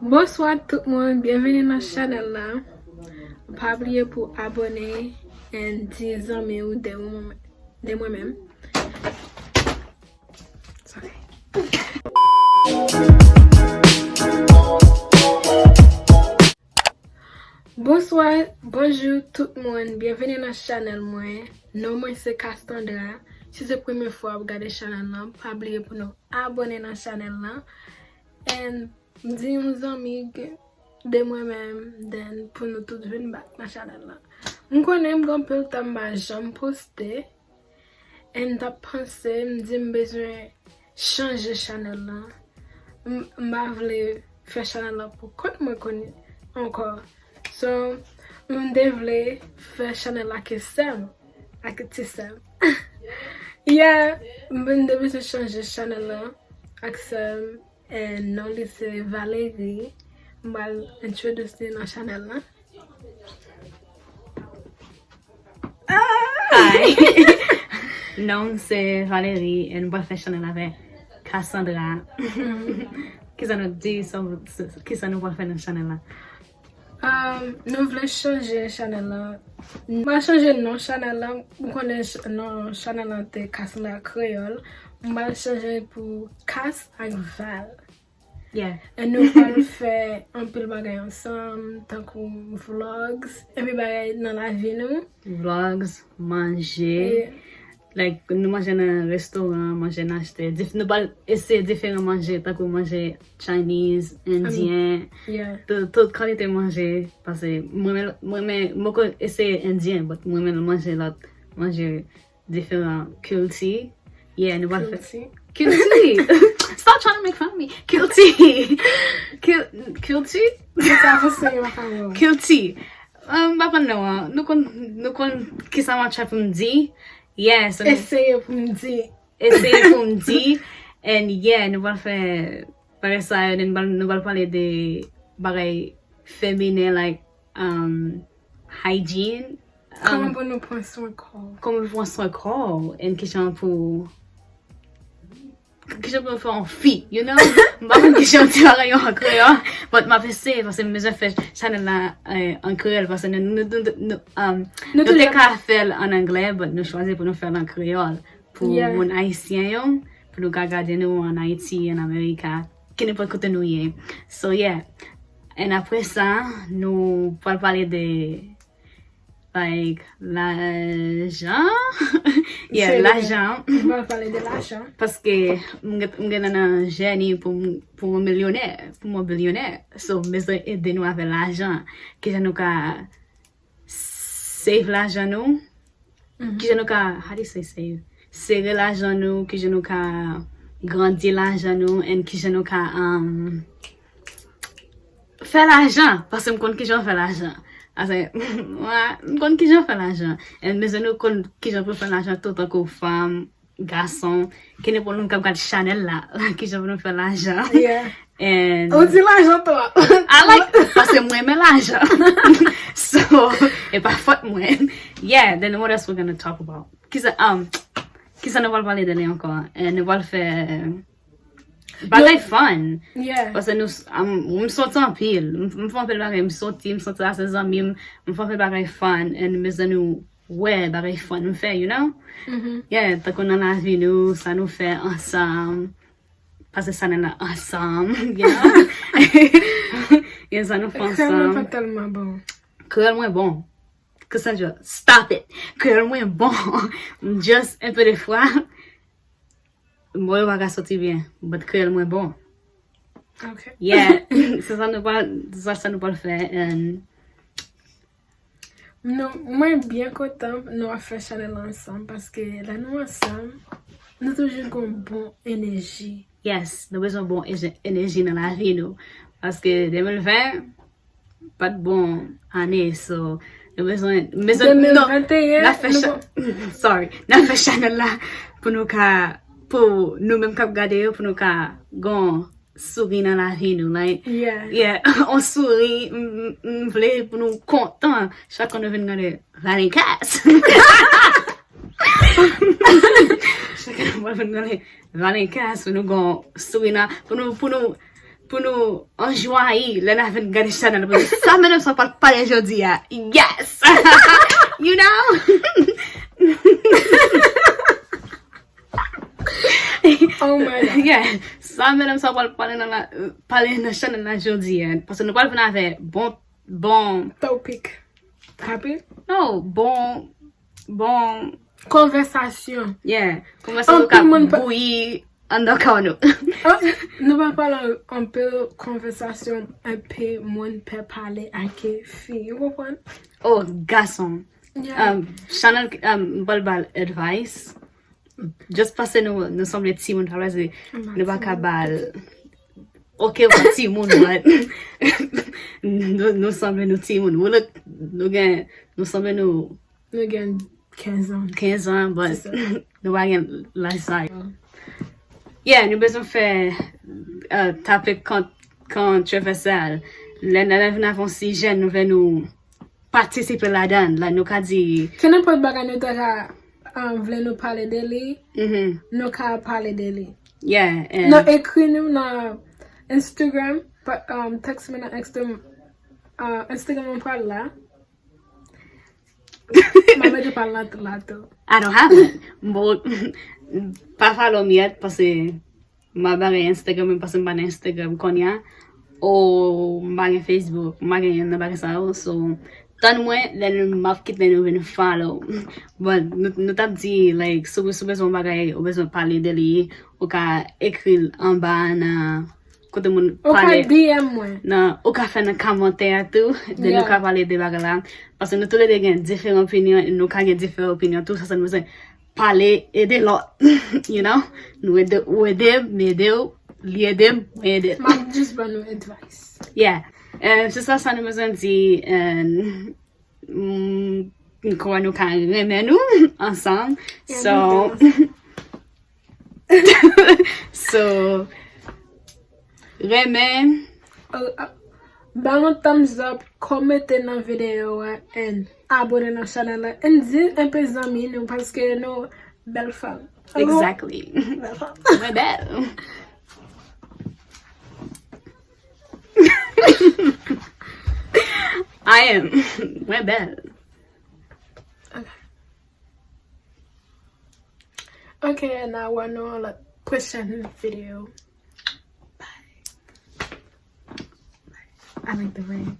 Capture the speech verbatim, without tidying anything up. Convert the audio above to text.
Bonswa tout moun, byenvini nan chanèl la. Pa bliye pou abòne and di zanmi w de mwen, de mwen menm. Sorry. Bonswa, bonjou tout moun, byenvini nan chanèl mwen. Non mwen se Cassandra. Si se premye fwa w ap gade chanèl lan, pa bliye pou nou abòne nan chanèl lan. And di yon zanmi de mwen menm, then pou nou tout vin back nan chanèl lan. M konnen m gen anpil tan m pa janm poste, and m t ap panse, m di m bezwen chanje chanèl lan. M, m pa vle fè chanèl lan pou kont mwen konn ankò. So, m te vle fè chanèl la ak sè m, ak ti sè m. Yeah, m te bezwen chanje chanèl lan ak sè m. And non li se Valerie. M pral introduce li nan chanèl lan. Hi. Non m se Valerie and m pral fè chanèl avèk Cassandra. Kisa nou di, sa- sa- kisa nou pral fè nan chanèl la? Um, nou vle chanje chanèl lan. M pral chanje non chanèl lan. M konnen ch- non chanèl lan te Cassandra Kreyòl. M pral chanje pou Cass ak Val. Yeah. E nou pral fè anpil bagay ansanm, tankou vlogs, epi bagay nan lavi nou. Vlogs, manje. E Like, nou manje nan restoran, manje nan achte. Dif, nou pral eseye diferan manje, tankou manje Chinese, Endyen, Yeah. tout, tout kalite manje. Paske mwen, mwen, mwen, mwen poko eseye Endyen, but mwen renmen manje lòt, manje diferan kilti. Yeah, nou pral fè Kilti. Kilti! Stop trying to make fun of me. Kilti! Kil, kilti? Sa fransè yo pa wè. Kilti! Um, m pa konn non an. Nou konn, nou konn kisa m ap try pou m di. Yeah, so nou Eseye pou m di. eseye pou m di. And yeah, nou pral fè bagay sa yo, then nou pral pale de bagay feminen, like, um, hygiene. Kòman pou nou pran swen kò? Kòman pou pran swen kò w, and kijan pou kijan pou nou fè yon fi, you know? M pa konn kijan ti bagay yo an kreyòl, but m ap eseye, paske m bezwen fè chanèl la an kreyòl, paske nou, nou, nou, nou, um, nou te ka fè l an anglè, but nou chwazi pou nou fè l an kreyòl. Pou moun ayisyen yo, pou nou ka gade nou an Ayiti, an Amerika, kenenpòt kote nou ye. So, yeah. And apre sa, nou pral pale de, like, lajan. Yeah, lajan. Nou pral pale de lajan. Paske m gen nan jèni pou m, pou mwen milyonè, pou mwen bilyonè. So, m bezwen ede nou avè lajan. Kijan nou ka save lajan nou. Kijan nou ka, how do you say save? Sere lajan nou, kijan nou ka grandi lajan nou, and kijan nou ka um, fè lajan, paske m konn kijan fè lajan. Ase, m konn kijan fè lajan. And bezwen nou konn kijan pou fè lajan tou tankou fanm, gason, kenenpòt moun k ap gad chanèl la, kijan pou nou fè lajan. Yeah. And Ou di lajan twòp. I like, paske mwen renmen lajan. So, e pa fòt mwen. Yeah, then what else we gonna talk about? Kisa, um, kisa nou pral pale de li ankò? Eh, nou pral fè bagay fun. Yeah. Paske nou, um, m soti anpil. M, m fè anpil bagay. M soti, m soti ase zanmi m. M fè anpil bagay fun. And m bezwen nou wè bagay fun m fè, you know? Mhm. Yeah, tankou nan lavi nou, sa nou fè ansanm. Pase sa nan ansanm, you know? Yeah, sa nou fè Kreyòl mwen ansanm. Pa tèlman bon. Kreyòl mwen bon. Cassandra, stop it. Kreyòl mwen bon. Just un peu de fois. Mo yo pa ka soti byen, but kreyòl mwen bon. Ok. Yeah. Se sa nou pral, se sa nou pral fè. And Nou, mwen byen kontan nou ap fè chanèl la ansanm, paske lè nou ansanm, nou toujou gen yon bon enèji. Yes, nou bezwen bon eje- enèji nan lavi nou. Paske de mil ven pa t bon ane, so nou bezwen, bezwen, non, de mil venteyen, n ap fè nou cha- sorry, n ap fè chanèl la pou nou ka, pou nou menm k ap gade yo, pou nou ka gon souri nan lavi nou, like, Yeah. Yeah, on souri, m, m, m vle pou nou kontan. Chak kan nou vin gade Valencast. Chak kan nou vin gade Valencast, pou nou gon souri nan, pou nou, pou nou, Pou nou anjwayi lè n ap vin gade chanèl pou sa medam sa pral pale jodi a. Yes! You know? Oh my God. Yeah. Sa medam sa pral pale nan la, pale nan chanèl la jodi a. Paske nou pral vin avè bon, bon, Topic. Happy? No, bon, bon, Konvèsasyon. Yeah. Konvèsasyon Anpil nou moun ka pa- bouyi anndan kò nou. Ah, nou pa pale anpil konvèsasyon, anpil moun pè pale ake fi. Ou konprann? Oh, gason. Yeah. Um, Shannon, um, m pral ba l advice. Just paske nou, nou sanble timoun, pa vle di nou pa ka ba l. Ok, ou pa timoun, but nou, nou sanble nou timoun. Ou look, nou gen, nou sanble nou Nou gen kenz an. kenz an, but Se sa. nou pa gen laj sa yo. Yeah, nou bezwen fè uh, topic kon-, kontrovèsal. Lè n lè n vin avè yon sijè, nou vle nou patisipe ladan l. Like, nou ka di, Ke nenpòt bagay nou ta ka um, vle nou pale de li, mhm, nou ka pale de li. Yeah, and Non, ekri nou nan Instagram, pa- um, text me nan Instagram, uh, Instagram mwen pral la. Mwen mete pral la, la tou. I don't have it. Bon, pa follow m yet, paske m ap bare Instagram, men paske m pa nan Instagram kounye a. Ou m pa gen Facebook, m pa gen youn nan bagay sa yo. So, tann mwen, lè m ap kite nou vin follow. But, nou, nou t ap di, like, si w si w bezwen yon bagay, ou bezwen pale de li, ou ka ekri l anba nan kote moun Ou ka pale. D M mwen. Nan, ou ka fè nan kòmantè a tou, then nou Yeah. ka pale de bagay la. Paske nou tou le de gen diferan opinyon, e nou ka gen diferan opinyon tou, sa, sa nou bezwen pale, ede lòt. You know? Nou ede, ou ede m, m ede w, li ede m, mwen ede l. M ap just ban nou advice. Yeah. Eh, se sa, sa nou bezwen di, eh, mm, m kwè nou ka renmen nou ansanm. So, so, renmen, Uh, uh, Ba nou thumbs up, kòmante nan videyo a, and abone nan chanèl la, and di enpe zanmi nou, paske nou bèl fanm. Exactly. Bèl fanm. Mwen bèl. I am. Mwen bèl. Ok, n a wè nou nan lòt pwochèn videyo. Bye. I like the rain.